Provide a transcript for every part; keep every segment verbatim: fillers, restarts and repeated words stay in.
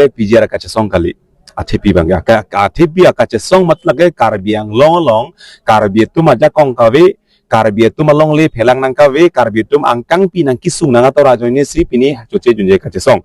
P G R kachesong kali. Athepi abang, aka, athepi akachesong matlab ke Karbi Anglong along, Karbi atum ajakong kave, Karbi atum alongle phelang nang kave, Karbi atum angkangpi nang kesung nang ator ajoine si pini choche junje kachesong.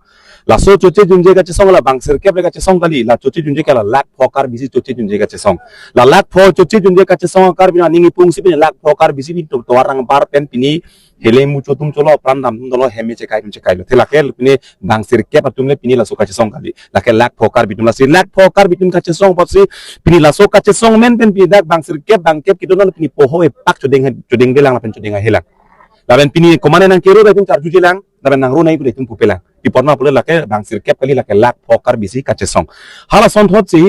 Laso choche junje kachesong la bang sirkep le kachesong kali, la choche junje ke la lakh pho Karbi si choche junje kachesong. La lakh pho choche junje kachesong Karbi nang ning ipung si pini lakh pho Karbi si pini to tovar nang bar pen pini hele mucho atum cholo, apran dam atum cholo, hem me chekai atum chekailo. Te lake pini bang sirkep atum le pini laso kachesong kali. Lake lakh pho Karbi atum, lasi lakh pho Karbi atum kachesong apotsi pini laso kachesong amen pen pini dak bang sirkep bang kep kedo non pini poho epak chodeng he, chodengdelang lapen chodeng ahelang. Lapen pini komane nang kero dak atum charjujelang, lapen nang ro nai pu dak atum pupelang. Pi apot ma pulo lake bang sirkep kali, lake lakh pho Karbi si kachesong. Hala asonthot si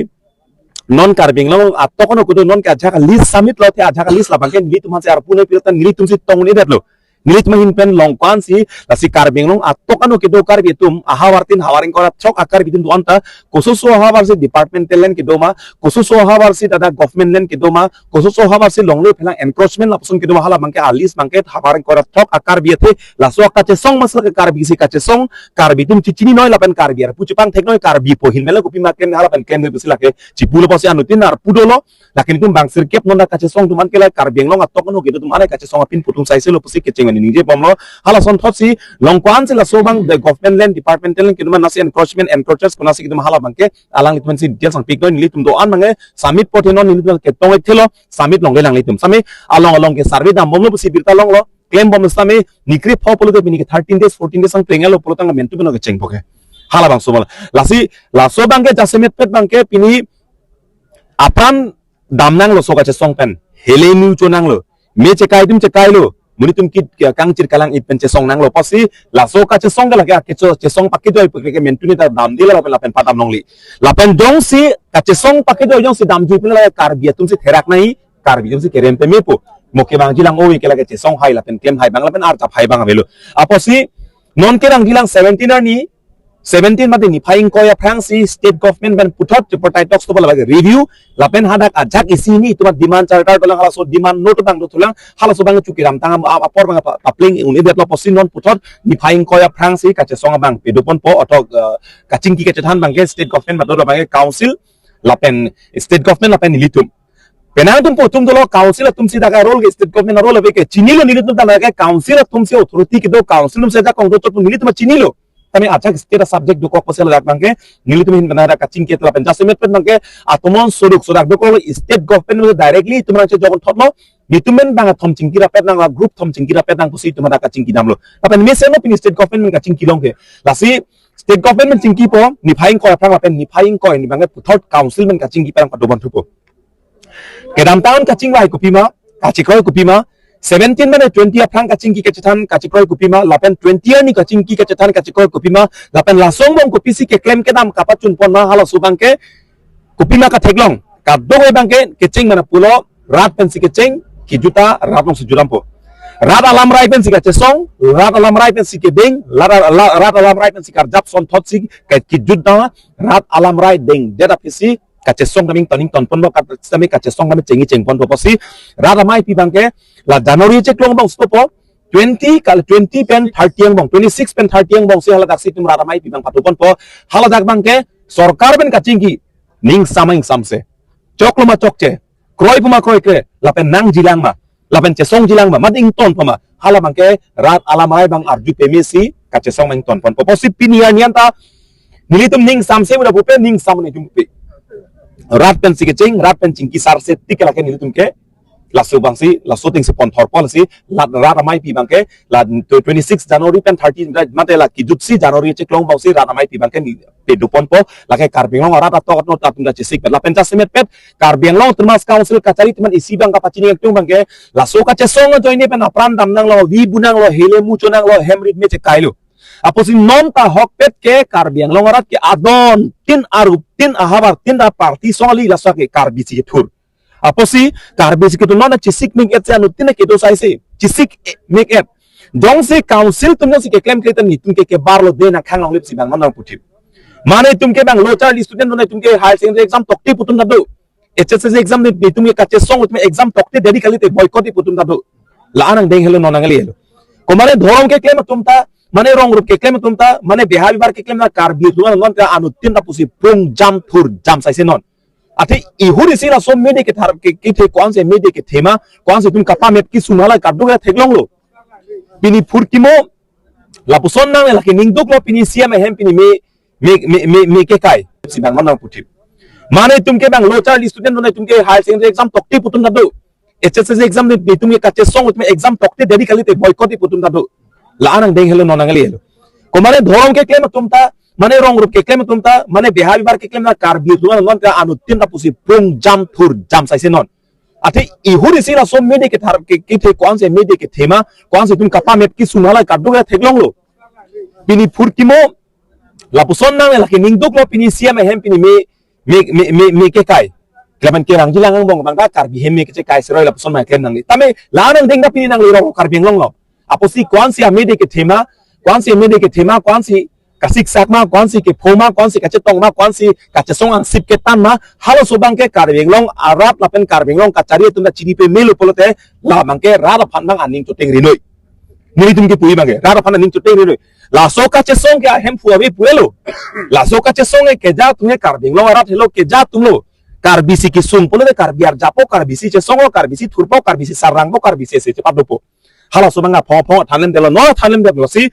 non Karbi Anglong atok ano kedo non ke ajahak list submit lo, te ajahak list labang ke nelitum aphan si arpu nai pu ta nelitum si tong-un-edetlo. Nelitum ahin pen long ko-an si, lasi Karbi Anglong atok ano kedo Karbi atum, ahavar tin havar ingkoi ra throk a-Karbi atum do-an ta, kososo ahavar si departmental land kedo ma, kososo ahavar si dak government land kedo ma, kososo ahavar si longle phelang encroachment lapuson kedo ma, hala abang ke a-list abang ke havar ingkoi ra throk a-Karbi athe, laso akachesong mas lake Karbi si kachesong, Karbi atum chechinine lapen Karbi arpu chepangtheknoi, Karbi apo ahin mele kopima klem hala pen klemde pusi lake chipulo pusi anuttin arpu dolo. Lake nelitum bang sirkep non dak kachesong atum an ke la Karbi Anglong atok ano kedo atum an kachesong apin putum saise lo pusi kecheng mani ningje bomlo. Hala asonthot si long ko-an si laso abang the government land, departmental land kedo ma, lasi encroachment, encroachers konatsi kedo ma, hala abang ke alanglitum si details nangpiknoi, nelitum do-an abang ke submit po the non nelitum ketong-ek thelo, submit longlelang nelitum. Sami along along ke survey dam bomlo pusi birta longlo, klem bomlo sami nikri pho pulote pini ke thirteen days, fourteen days ang tengalo pulo tang mentu beno kecheng po ke. Hala abang so bomlo. Lasi laso abang ke jasemet pet abang ke pini apran dam nanglo laso kachesong pen. Hele mucho nanglo. Me chekai atum chekailo. Monit atum kit ke kangchir kalang-it pen chesong nanglo. Pusi laso kachesong ke lake kecho chesong pakejoi pu ke mentu ne ta damde la lapen lapen padam longli. Lapen jongsi kachesong pakejoi jongsi damjui pin lake Karbi atum si therak nai, Karbi atum si kerem peme po. Mo kevangjilang ove ke lake chesong hai lapen klem hai abang lapen arjap hai abang avelo. Apotsi non kevangjilang seventeen arni, seventeen mate niphai ingkoi aphrang si state government pen puthot tripartite talks to labang ke review, lapen hadak ajahak isi ni itum a-demand charter dolang, halaso demand note abang dothulang, halaso abang chukiram tang a-, a-, apor abang pa-, papling un-edetlo pusi non puthot niphai ingkoi aphrang si kachesong abang pedoponpo athok, eh, kachingki kachethan abang ke state government mator abang ke council lapen state government lapen nelitum. Penang atum po atum dolo, council atum si dak a-role ke state government a-role ave ke chinilo, nelitum ta dak ke council atum si authority kedo, council atum si ajakong do chot nelitum chinilo. Tame ajahak state a-subject dokok pusi ladak abang ke nelitum ahin pen dak kachingki lapen jasemet pen abang ke atomon soduk sodak dokok state government directly itum rang che jokon thotlo, nelitum pen abang athom chingki rapet nang, group athom chingki rapet nang pusi itum dak kachingki damlo. Lapen mesen lo pini state government kachingki long ke. Lasi state government chingkipo, niphai ingkoi aphrang lapen niphai ingkoi arni abang ke puthot council pen kachingki pen padoponthupo. Kedamtang kachingvai kopima, kachikroi kopima, seventeen mane twenty aphrang kachingki kachethan kachikroi kopima, lapen twenty arni kachingki kachethan kachikroi kopima, lapen laso angbong kopisi keklem kedam kapachunpon ma, halaso abang ke kopima katheklong. Kadokave abang ke kecheng mane pulo, rat pensi kecheng, kejut ta rat along si jutdampo. Rat alamrai pensi kachesong, rat alamrai pensi kedeng, rat, rat, rat alamrai pensi karjap asonthot si ke-, kejut ta, rat alamrai dengdet aphisi kachesong tame ington ingtonponpo, kat-, tame kachesong tame chengji chengponpo pusi rat ameipi abang ke la January cheklong abang stopo, twenty kal-, twenty pen thirty angbong, twenty-six pen thirty angbong si haladak si itum rat ameipi abang padoponpo. Haladak abang ke sorkar pen kachingki, ning samang samse, choklo ma chokche, kroipo ma kroikre, lapen nangjilang ma, lapen chesongjilang ma, mate ingtonpo ma, hala abang ke rat alamrai abang arju peme si kachesong abang ingtonponpo pusi pini arni anta nelitum ning samse muda pupe, ning samne jumpe. Rat pensi kecheng, rat pen chingki sarse tik lake nelitum ke laso abang si, laso ateng si ponthorpo, lasi rat, rat ameipi abang ke la twenty-six January pen thirty, mate la kejutsi January cheklong abang si rat ameipi abang ke ni pedoponpo, lake Karbi Anglong arat atok ano atum ta chesikpet lapen jasemet pet Karbi Anglong Autonomous Council kachari atum an isi abang kapachini atum abang ke laso kachesong ajoine pen apran dam nanglo, vi bu nanglo, hele mucho nanglo, hem rit me chekailo. Apotsi non ta ahokpet ke Karbi Anglong arat ke adon tin arup tin ahavar tin ra party song kali, laso ke Karbi si kethur. Apotsi Karbi si kethur, non chesik mek-et si anuttin kedo saise, chesik, eh, mek-et. Jongsi council atum jongsi keklem kle ta nelitum ke kebarlo de nang khang longlip si abang non nangputhip. Mane itum ke abang lo charli student, mane itum ke higher secondary exam tokte pu atum ta do. H S S C exam ne itum ke kachesong, itum exam tokte deri kalite boycott pu atum ta do. La-an angdeng helo, non angli helo. Komane dhorom keklem atum ta Mane rong rup keklem atum ta, mane beha bibar keklem na Karbi atum non ta anuttin ta pusi prung jam thur jam saise non. Athe ihur isi laso mede kethar ke, kethe ko-ansi mede kethema, ko-ansi itum kapamep kesung hala kadokave theklonglo. Pini phurkimo, lapuson nang lake ningduklo pini C M ahem pini me, me, me, me, me kekai. Si bang non nang puthip. Mane itum ke bang lo charli student non itum ke higher secondary exam tokte pu atum ta do. H S S C exam de itum ke kachesong itum exam tokte deri kalite boycott pu atum ta do. La-an angdeng helo non angli helo. Ko mane dhorom keklem atum ta, mane rong rup keklem atum ta, mane beha bibar keklem na Karbi atum non ta anuttin ta pusi prung jam thur jam saise non. Athe ihur isi laso mede kethar ke, kethe ko-ansi mede kethema, ko-ansi itum kapamep kesung hala kadokave theklonglo. Pini phurkimo, lapuson nang lake ningduklo pini C M ahem pini me, me, me, me, me kekai. Kelaban kerang jilang angbong bang ta Karbi hem me kechekai seroi lapuson ma klem nangli. Tame la-an angdeng ta pini nangli rong Karbi Anglong lo. Apotsi ko-ansi amede kethema, ko-ansi amede kethema, ko-ansi kasiksak ma, ko-ansi kepho ma, ko-ansi kachetong ma, ko-ansi kachesong angsip ketan ma, halaso abang ke Karbi Anglong arat lapen Karbi Anglong kachari atum ta chini pamelo pulote, labang ke rat aphan bang aning choteng rinoi. Nelitum kepu abang ke, rat aphan aning choteng rinoi. Laso kachesong ke ahemphu ave puelo. Laso kachesong ke keja atum ke Karbi Anglong arat helo, keja atum lo. Karbi si kesung pulote Karbi arjapo, Karbi si chesonglo, Karbi si thurpo, Karbi si sarangpo, Karbi si ese chepat dopo. Halaso abang aphong aphong thanlem detlo, non thanlem detlo si.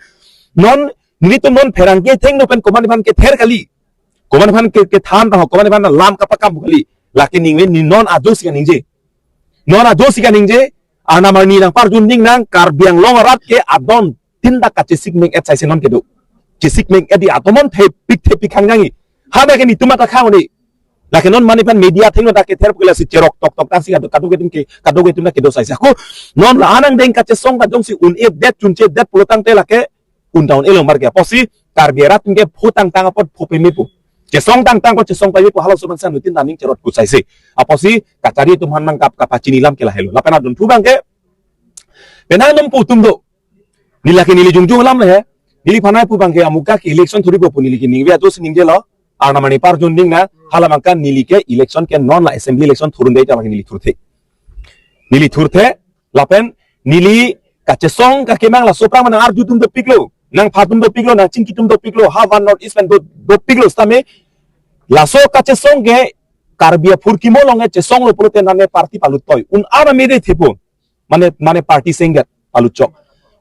Non, nelitum non pherangke thengno pen komatne aphan kether kali. Komatne aphan ke, kethan ta ho, komatne aphan lam kapakam kali. Lake ningve ni non ajo si kaningje. Non ajo si kaningje, arnam arni nangparjun ding nang, Karbi Anglong arat ke adon tin ta kachesik meng-et saise non kedo. Chesik meng-et di atomon thepik thepik hang jangji. Hada ke nelitum ta khang di. Lake non mane aphan media thengno ta kether pukela si cherok tok tok ta si kadokave atum ke, kadokave atum ta kedo saise. Ako non la-an angdeng kachesong ta jongsi un-e det chunche det pulo tangte lake un ta un-e lo mar ke. Apotsi Karbi arat atum ke pho tangtang apot pho pame pu. Chesong tangtang apot chesong pame pu, halaso abang si anuttin ta aning cherot ku saise. Apotsi kachari atum aphan nang kap kapachini alam ke lahelo. Lapen adun thu abang ke penang num pu atum do. Neli lake neli jongjong alam le he. Neliphan nangpu abang ke amuka ke election thurpo pu neli ke ningve ajo si ningjelo. Arnam arni parjun ding nang, hala abang ke neli ke election ke non la assembly election thurun dei ta abang ke neli thurthe. Neli thurthe, lapen neli kachesong kakemang laso aphrang ma nang arju atum dopiklo, nangpha atum dopiklo, nangchingki atum dopiklo, ha van North East pen do, dopiklo sitame. Laso kachesong ke Karbi aphurkimo along ke chesonglo pulote nane party palut toi. Un-an amede thepo. Mane, mane party sengdet palutchok.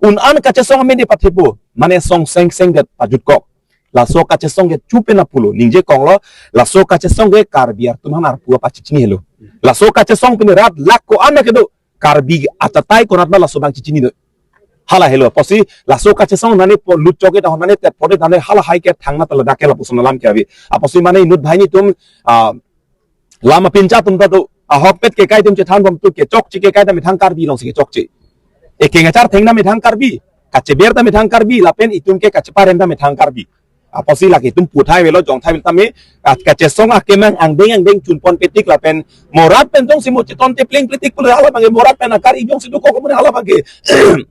Un-an kachesong amede pathepo. Mane song seng sengdet pajutkok. Laso kachesong ke chupe na pulo. Ningje konglo, laso kachesong ke Karbi atum aphan arpu apachechini helo. Laso kachesong pini rat lak ko-an ma kedo. Karbi achatai konat ma laso abang chechini do. Hala helo. Apotsi laso kachesong nane po lutchok ke ta nane tet pode nane halahai ke thangna ta ladak ke lapuson alam ke ave. Apotsi mane inut banghini atum, ah, lam apincha atum ta do, ahokpet kekai atum chethanbom tu kechokche kekai ta methang Karbi alongsi kechokche. Ekeng achar thengna methang Karbi, kacheber ta methang Karbi, lapen itum ke kacheparem ta methang Karbi. Apotsi lake itum puthai avelo, jongthai avelo tame, ka-, kachesong akemang angdeng angdeng chunpon petik lapen mo rat pen jongsi mo cheton te pleng pletik pule hala abang ke, mo rat pen akar ijong si dokok pule hala abang ke.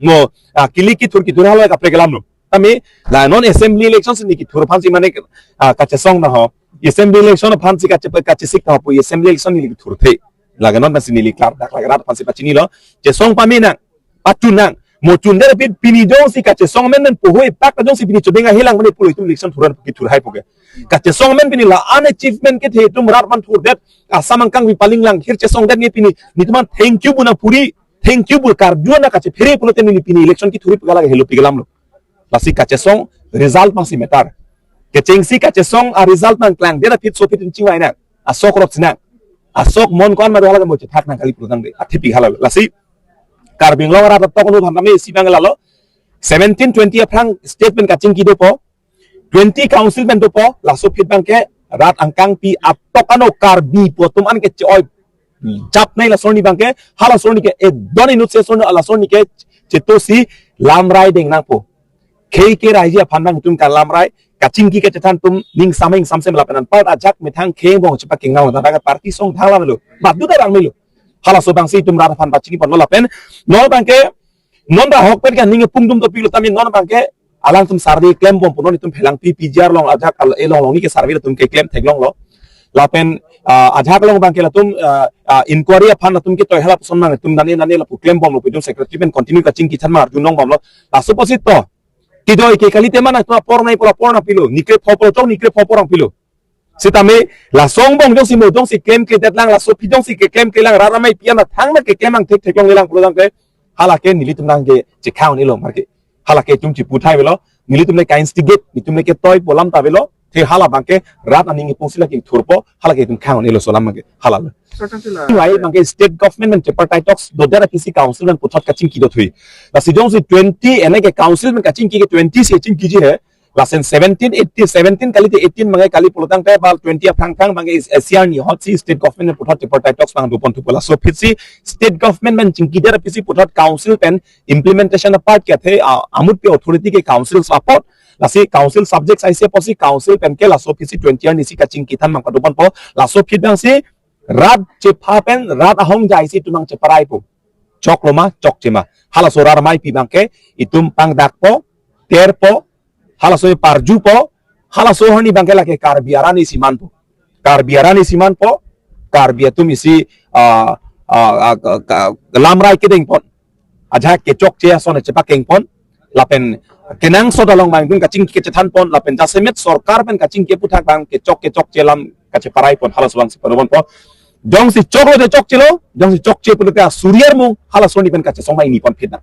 Mo, ah, kili kithur kithur hala kaprek alam lo. Tame, la non assembly election si neli kethur aphansi mane, ah, kachesong na ho. Assembly election aphansi kache-, kachesik na ho pu assembly election neli kethurthe. Lake non aphansi neli klar dak lake rat aphansi pachinilo. Chesong pame nang, pachun nang. Mo chundet aphi pini jongsi kachesong amen pen pohoi pak jongsi pini chodeng ahelang mane pulo itum election thuran kethur hai pu ke. Kachesong amen pini la-an achievement kethe itum rat aphan thurdet. Assam angkang pi paling lang hir chesongdet ne pini. Nelitum aphan thank you pu nangpuri. Thank you pu karju na kachephere pulote neli pini election kethur pu ke lake helo pi ke alam lo. Lasi kachesong result abangsi matter. Kechengsi kachesong a-result nangklangdet aphi so aphi chingvai nang. Asok rot si nang. Asok mon ko-an ma do hala mo chethak nang kali pulo tangte. Athe pi hala. Lasi Karbi Anglong arat atok nu bhan tame isi abang lalo. Seventeen twenty aphrang state pen kachingki dopo. Twenty council pen dopo. Laso aphi abang ke rat angkangpi atok ano Karbi pu atum an ke che-oi japnei laso arni abang ke, hala laso arni ke, eh, don inut si laso arni, laso arni ke, chetosi lamrai deng nangpo. Khei ke raiji aphan nangtum kalamrai, kachingki kachethan atum, ning sameng samsem lapen anpar ajak methang khei angbong chepakeng nang, ta party song thang lamelo. Badu ta rang melo. Halaso abangsi itum rat aphan pachini ponlo lapen, non abang ke, non ta ahokpet ke ning pung atum dopiklo tame non abang ke, alangtum survey klembom pu non itum phelangpi P G R along ajak al-, along along neli ke survey atum ke klem theklonglo. Lapen, ah, ajak along abang ke latum, ah, ah, inquiry aphan latum ketoi hala puson mang itum nane nane lapu klembomlo pu itum secretary pen continue kachingki chan mar junong bomlo. Laso apotsi to. Kidoi ke kalite mana tu apor nangpo, apor nangpilo. Nikre pho apor chok, nikre pho apor nangpilo. Sitame laso angbong jongsi mo jongsi klemkledet lang, laso aphi jongsi keklemkle lang, rat amei pi an athang na keklem angthek theklongle lang pulo tangte, hala ke nelitum nangke chekhang un-elo marke. Hala ke itum chiputhai avelo, nelitum le ka-instigate, nelitum le ketoipo alam ta avelo, te hala abangke rat aning ipungsi la kingthurpo, hala ke itum khang un-elo laso alam abangke, hala lo. Sir, kan sila. Wai abangke state government pen tripartite talks dodet aphi si council pen puthot kachingki dothui. Lasi jongsi twenty ene ke council pen kachingki ke twenty si chingkiji he. Lason seventeen, eighteen, seventeen kalite eighteen abangke kali pulo tangte bal twenty aphrang aphrang abangke is S C R ni ahut si state government pen puthot tripartite talks abang doponthupo. Laso aphi si state government pen chingkidet aphi si puthot council pen implementation apart ke athe, ah, amut pi authority ke council apot. Lasi council subjects aise apotsi council pen ke laso aphi si twenty arni si kachingki than abang kadoponpo. Laso aphi abang si rat chepha pen rat ahongja isi itum nangcheparaipo. Choklo ma, chokche ma. Halaso rat amei pi abangke itum pangdakpo, terpo, halaso parjupo, halaso arni abangke lake Karbi arat isi manpo. Karbi arat isi manpo, Karbi atum isi, ah, ah, ah, ka-, ka-, lamrai kedengpon. Ajahak kechokche ason chepakengpon. Lapen kenangsot along abang itum kachingki kachethanpon. Lapen jasemet sorkar pen kachingki aputhak abang kechok kechokche alam kacheparaipon, halaso abang si padoponpo. Jongsi choklo te chokchelo, jongsi chokche pulote asuri armung, halaso arni pen kachesong ma ini pon phit nang.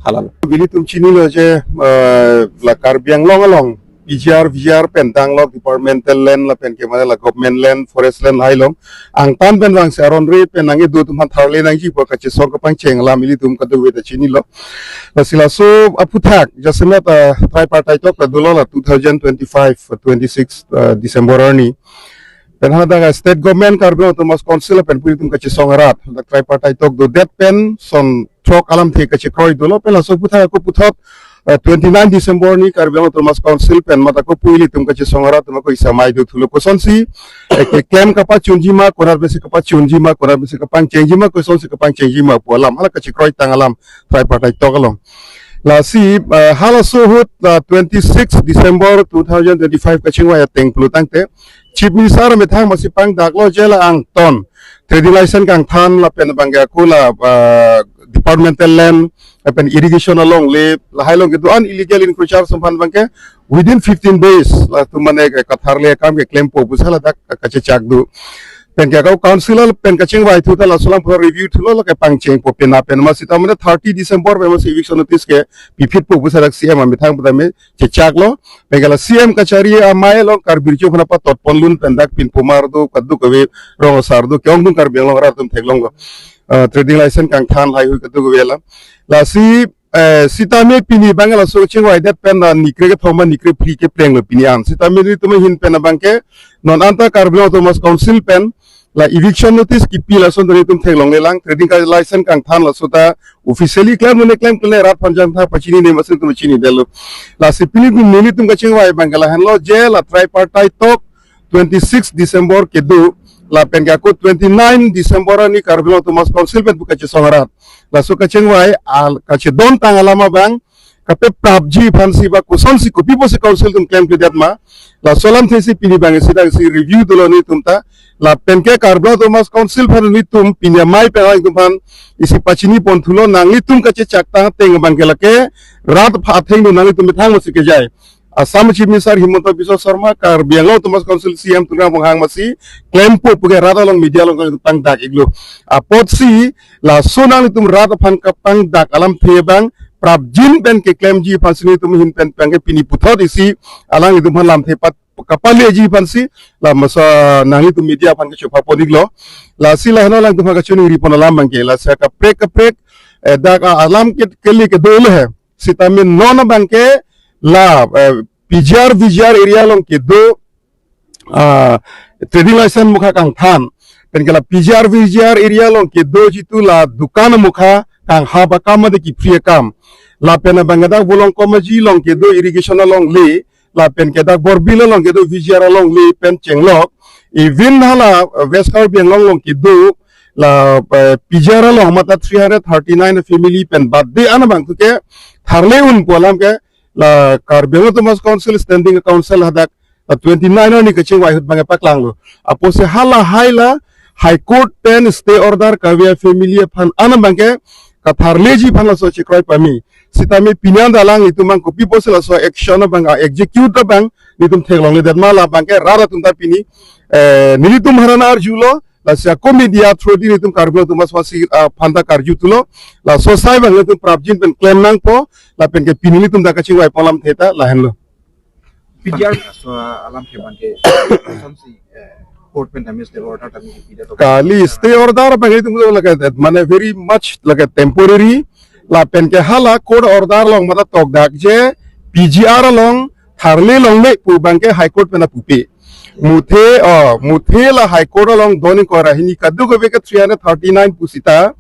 Hala lo. Nelitum chinilo je, eh, la Karbi Anglong along P G R, V G R pen tanglo departmental land lapen ke mane la government land, forest land hai along angtan pen vangsi aron re pen nangkedo atum aphan tharle nangjipo kachesong kapangcheng alam ilitum kadokave ta chinilo. Lasi laso aphuthak jasemet, eh, tripartite talk ta dolo la two thousand twenty-five, twenty-six, eh, December arni. Pen hadak state government Karbi Anglong Autonomous Council pen pu ilitum kachesong arat, hadak tripartite talk dodet pen son throk alamthe kachekroi dolo, pen laso aphuthak ako puthot, eh, twenty-nine December arni Karbi Anglong Autonomous Council pen mat ako pu ilitum kachesong arat atum ako isamai dothulo kosonsi, eh, keklem kapachunji ma, konat pensi kapachunji ma, konat pensi kapangchengji ma, kosonsi kapangchengji ma pu alam hala kachekroi tang alam tripartite talk along. Lasi, eh, halaso ahut, eh, twenty-six December two thousand twenty-five kachingvai ateng pulo tangte Chief Minister amethang masi pangdaklo je la angton trading license kangthan lapen abangke ako la, ah, departmental land lapen irrigation alongle lahai along kedo-an illegal encroachers atum aphan abangke within fifteen days latum mane ke katharle akam keklempo pusi ladak kachechak do. Pen ke ako council pen kachingvai thu ta laso alam pura review thulo lake pangchengpo pena pen masi ta mane thirty December pen masi eviction notice ke piphitpo pusi dak C M amethang putame chechaklo. Pen ke la C M kachari amei along Karbi Riso aphan patotpon lun pen dak pinpomar do kadokave rong asar do ke-ongdung Karbi Anglong arat atum theklonglo. Ah, trading license kangthan haihui kadokave alam. Lasi, eh, sitame pini abang laso chingvaidet pen la nikre kethom ma nikre phli keplenglo pini an. Sitame nelitum ahin pen abangke non anta Karbi Anglong Autonomous Council pen la eviction notice kipi lason ta nelitum theklongle lang, trading ka license kangthan laso ta officially klemlo ne klemkle rat aphan jangtha pachinine ma si nelitum chinidetlo. Lasi pini nelitum kachingvai abangke lahenlo je la tripartite talk twenty-six December kedo lapen ke ako twenty-nine December arni Karbi Anglong Autonomous Council pen pu kachesong arat laso kachingvai al kachedon tang alam abang kapeprapji aphansi ba kosonsi kopi pusi council atum klemkledet ma. Laso alamthe si pini abang isi dak isi review dolo nelitum ta. Lapen ke Karbi Anglong Autonomous Council aphan nelitum pini amei pen alanglitum aphan isi pachiniponthulo nanglitum kachechak tang ateng abangke lake rat aphan atheng do nanglitum methang masi kejai. Assam Chief Minister Himanta Biswa Sarma, Karbi Anglong Autonomous Council C M Tuliram Ronghang masi klempo puke rat along media along kangtang dak iklo. Apotsi laso nanglitum rat aphan kapangdak alamthe abang prapjin pen keklemji aphansi nelitum ahin pen abangke pini puthot isi alanglitum aphan lamthe pat kapaleji aphansi la masa nanglitum media aphan kachopha pon iklo. Lasi lahenlo alanglitum aphan kachoningri pon alam abangke lasi kaprek kaprek, eh, dak, ah, alam ke kele kedo le he. Sitame non abangke la, eh, P G R V G R area along kedo, ah, trading license mukha kangthan. Pen ke la P G R V G R area along kedo jitu la dukan mukha kanghap akam mate ki-free akam. Lapen abangke dak Volongkom Aji along kedo irrigation alongle, lapen ke dak Borbil along kedo V G R alongle pen chenglok. Even hala, eh, West Karbi Anglong along kedo la, eh, P G R along mata three hundred thirty-nine family pen bad de an abang ke tharle un pu alam ke la Karbi Anglong Autonomous Council Standing Council hadak la twenty-nine arni kachingvai ahut abangke paklanglo. Apotsi hala hai la High Court pen stay order kave family aphan an abangke katharleji aphan laso chekroi pame. Sitame pini an ta alanglitum abang kopi pusi laso action abang, ah, execute abang nelitum theklongledet ma, labang ke rat atum ta pini, eh, nelitum aphan arjulo, lasi ako media through di nelitum Karbi atum mas masi, ah, aphan ta karju thulo, laso asai abang nelitum prapjin pen klem nangpo, lapen ke pini nelitum ta kachingvai pon alamthe ta lahenlo. P G R so alam ke abang ke, kosonsi, eh, court pen tame stay order tame kipi det to. Kali stay order abang itum lake, mane very much lake temporary. Lapen ke hala court order along mate tokdak je P G R along tharle longle pu abang ke High Court pen pupe. Muthe, oh, muthe la High Court along doning kora hini kadokave ke three hundred thirty-nine pu seta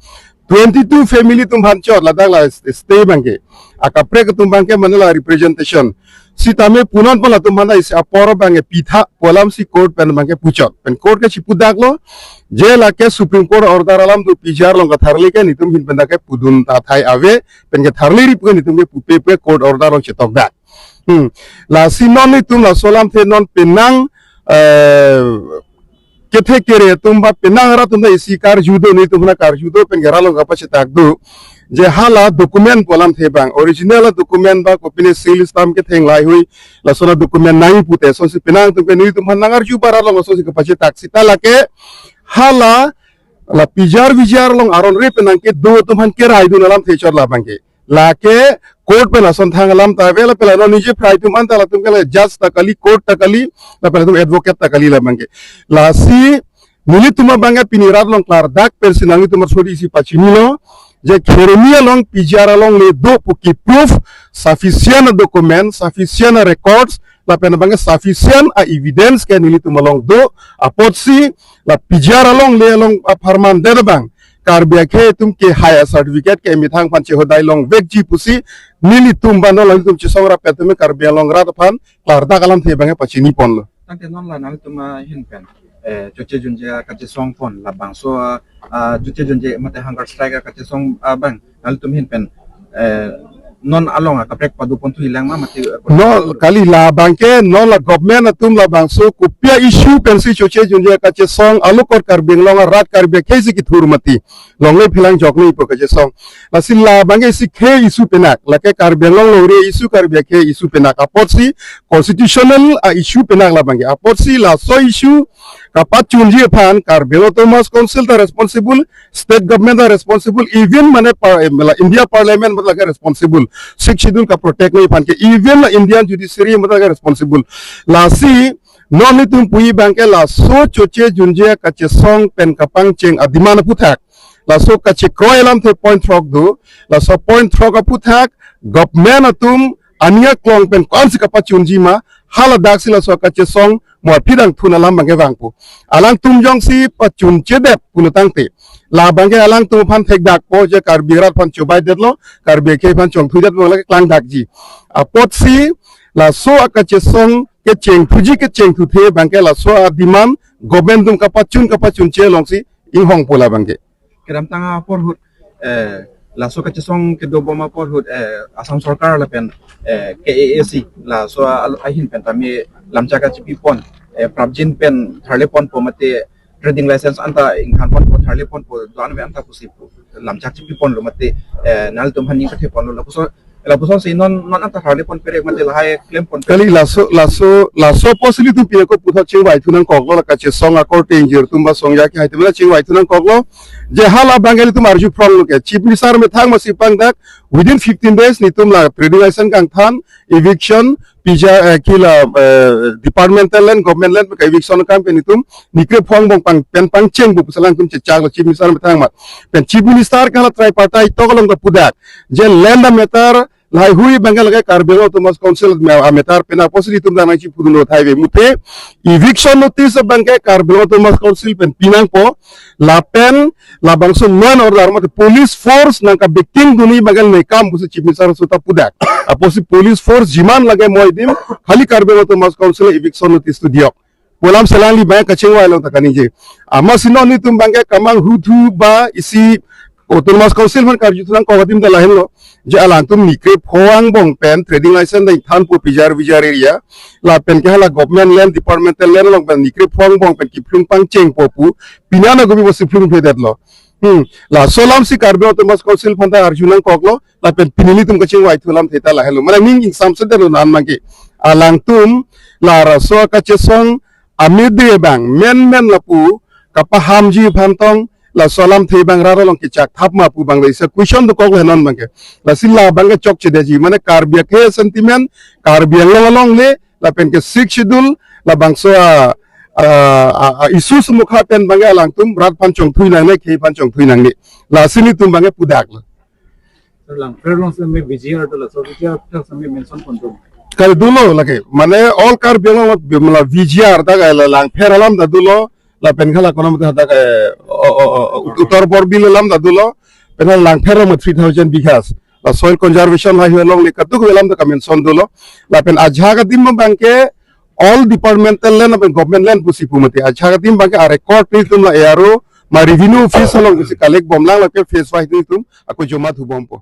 twenty-two family atum aphan chot ladak la stay abang ke. Akaprek atum abang ke mane la representation. Sitame punon pon latum aphan isi apor abang ke pitha pu alamsi court pen abang ke puchot. Pen court ke chipudaklo. Je lake Supreme Court order alam do P G R along katharle ke nelitum ahin pen dak ke pudun ta thai ave. Pen katharle ri pu ke nelitum ke pupe pu court order along chetokdak. Hmm. Lasi non nelitum laso alamthe non penang, eh, kethe kere atum ba penang rat atum ta isi karju do, nelitum aphan karju do, pen ke rat along kapachetak do. Je hala document pu alamthe abang, original document ba kopine seal stamp ketheng lahaihui, laso la document nangji pute, sonsi penang atum ke nelitum aphan nangarju ba rat along sonsi kapachetak seta lake hala la P G R V G R along aron re penang kedo atum aphan kerai dun alamthe chot labang ke. Lake court pen ason thang alam ta ave, lapen la non nije prai atum anta latum ke la judge ta kali, court ta kali, lapen latum advocate ta kali labang ke. Lasi nelitum abang ke pini rat along klardak pensi nanglitum arsodi isi pachinilo, je Kheroni along P G R along le do pu ke proof, sufficient document, sufficient records, lapen abang ke sufficient a evidence ke nelitum along do, apotsi la P G R along le along apharman det abang Karbi akhei atum ke hai a certificate ke methang aphan chehodai longvekji pusi nelitum ba non nelitum chesong rapet atum Karbi Anglong rat aphan klardak alamthe abang pachini ponlo. Tangte non la nangtum ahin pen, eh, choche junje kachesong pon labangso, ah, choche junje mate hunger strike kachesong abang nangtum ahin pen, eh, non along akaprek padu pon thulang ma mate, eh, no, kali labang ke non la government atum labangso kopi a issue pensi choche junje kachesong alukot Karbi Anglong arat Karbi akhei si kethur mati. Longle phelang jokle ipo kachesong. Lasi labang ke isi khei issue penak. Lake Karbi Anglong longri issue, Karbi akhei issue penak. Apotsi constitutional a issue penak labang ke. Apotsi laso issue kapachunji aphan Karbi Anglong Autonomous Council ta responsible, state government ta responsible, even mane par-, eh, la India Parliament mate lake responsible. Sixth Schedule kaprotect nangji aphan ke, even la Indian Judiciary mate lake responsible. Lasi non nelitum puji abang ke laso choche junje kachesong pen kapangcheng a demand aphuthak, laso kachekroi alamthe point throk do, laso point throk aphuthak, government atum aning aklong pen konsi kapachunji ma, haladak si laso kachesong mo aphi dang thun alam abang ke vangpo. Alangtum jongsi pachunchedet pulo tangte, labang ke alangtum aphan thekdakpo je Karbi rat aphan chobaidetlo, Karbi akhei aphan chongthudet abang lake klangdakji. Apotsi laso akachesong kechengthuji kechengthuthe abang ke laso a demand government atum kapachun kapachunche alongsi inghongpo labang ke. Kedamtang apor ahut, eh, laso kachesong kedobom apor ahut, eh, Assam Sorkar lapen, eh, K A A C laso a-, ahin pen tame lamchak kachipi pon, eh, prapjin pen tharle ponpo mate trading license anta ingthan ponpo, tharle ponpo, do-an ave anta pusi pu lamchak chipi ponlo mate, eh, nangtum aning kathe ponlo lapuson, lapuson si non, non anta tharle pon perek mate lahai klem pon perek. Kali laso, laso, laso apotsi nelitum pini ako puthot chingvai thu nangkoklo, la kachesong akorte ingjir atum ba songja akhei atum ta chingvai thu nangkoklo. Je halabang ke nelitum arju phronglo ke Chief Minister methang masi pangdak within fifteen days nelitum la trading license kangthan, eviction, P G R, eh, kila, eh, departmental land, government land, ka eviction akam ke nelitum nikre phongbong pang, pen pangchengpo pusi alangtum chechaklo Chief Minister methang amat. Pen Chief Minister ke hala tripartite talk along ta pudak je land a matter lahaihui abang ke lake Karbi Anglong Autonomous Council a matter penak apotsi nelitum dang nangchipudunlo thai ave. Muthe eviction notice abang ke Karbi Anglong Autonomous Council pen pinangpo, lapen labangso law and order mate police force nangkabeking dunji abang ke nekam pusi Chief Minister aso ta pudak. Apotsi police force jiman lake mo adim khali Karbi Anglong Autonomous Council eviction notice tu diok pu alam si alangli abang kachingvai along ta kaningje. Amatsi non nelitum abang ke kamanghu thu ba isi Autonomous Council aphan karju thu nangkok adim ta lahenlo. Je alangtum nikre pho angbong pen trading license ta ingthanpo P G R V G R area. Lapen ke hala government land, departmental land along pen nikre pho angbong pen kiphlung pangchengpo pu pini an ako pi pusi phlungphledetlo. Hmm. Laso alam si Karbi Autonomous Council aphan ta arjunangkoklo, lapen pini nelitum kachingvai thu alam theta lahelo. Mane ning ingsam seta lo non abangke. Alangtum, la laso kachesong amide abang, menmen lapu, kapahamji aphan tong, laso alamthe abang rat along kechak thap ma pu abang le isi question dokok le non abangke. Lasi la abangke chokchedetji, mane Karbi akhei sentiment, Karbi Anglong along le, lapen ke Sixth Schedule, labangso a, a, a, a issue sumukha pen abangke alangtum rat aphan chongthui nangne, khei aphan chongthui nangne. Lasi nelitum abangke pudaklo. Sir, Langpher along seme V G R dolo, so V G R thak seme mention pontum. Kali dolo lake, mane all Karbi Anglong, mala V G R ta kali Langpher alam ta dolo, lapen hala konam ta, ta kali, o, o, o, o, Uttar Borbil alam ta dolo, pen hala Langpher along three thousand bighas. La soil conservation highway along le katuk alam ta kamention dolo. Lapen ajahak adim abangke all departmental land, lapen government land pusi pu mati. Ajahak adim abangke a record nelitum la A R O, ma revenue office along si collect bomlang, lake phase wise nelitum ako joma thubompo.